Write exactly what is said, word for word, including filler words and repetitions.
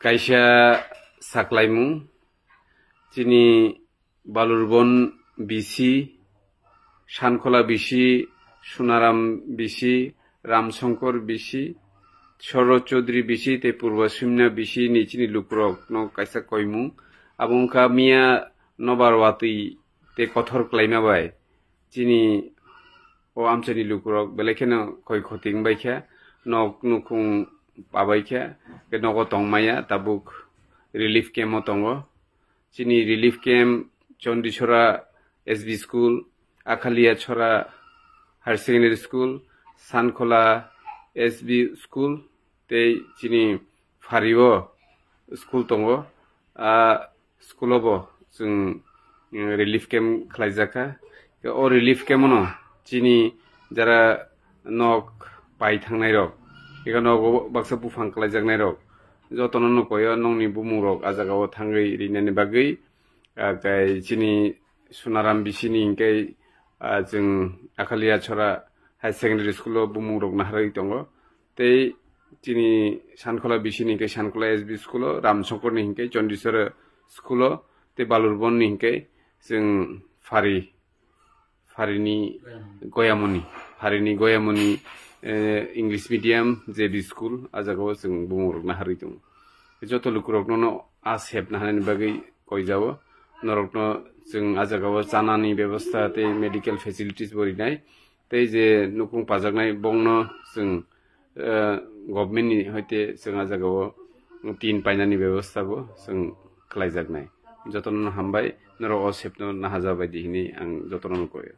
Kaisa saklaimung, chini Balurbon B C, Sankhola B C, Sunaram B C, Ramsongkor B C, Shorot Chaudhary B C tei Purba Sumya B C ni chini lukurokno kaisa koimung. Abo wngkha miya nobar watwi tei kothor klaima bai chini o amchaini lukurok belai kheno khoi khoti wngbai kha, nok nukhung pabai kha, tei nogo tongmaya tabuk relief camp o tongo. Chini relief camp Chondisora S B School, Akhaliya Chora Higher Secondary School, Sankhola S B School, tei chini phario school tongo. A school o bo chwng, mm, relief camp khlaijak kha. O relief camp no chini jara nok pai thangnai rok, eka nogo baksa buphang khlaijaknai rok, jotono no koyo nokni bumung rok a jaga o thangwi rinani bagwi, ah, kai chini Sunaram B C ni hinkhe, ah, chwng Akhaliya Chora Higher Secondary School o bumung rok naharwi tongo. Tei chini Sankhola B C ni hinkhe Sankhola S B School o, Ramsongkor ni hinkhe Chondisora School o, tei Balurbon ni hinkhe chwng Phari, Pharini Goyamoni, Pharini Goyamoni, eh, English medium J B school, a jaga o chwng bumung rok naharwi tongo. Joto lukurokno no a sep naharnani bagwi koijao. Norokno chwng a jaga o chanani bebostha tei medical facilities bo rinai. Tei je nukhung pajaknai bongno chwng, eh, government ni hoite chwng a jaga o tin painani bebostha bo chwng khlaijaknai. Jotono no hambai, norok o sepno nahaja baidi hinwi ang jotono no koyo.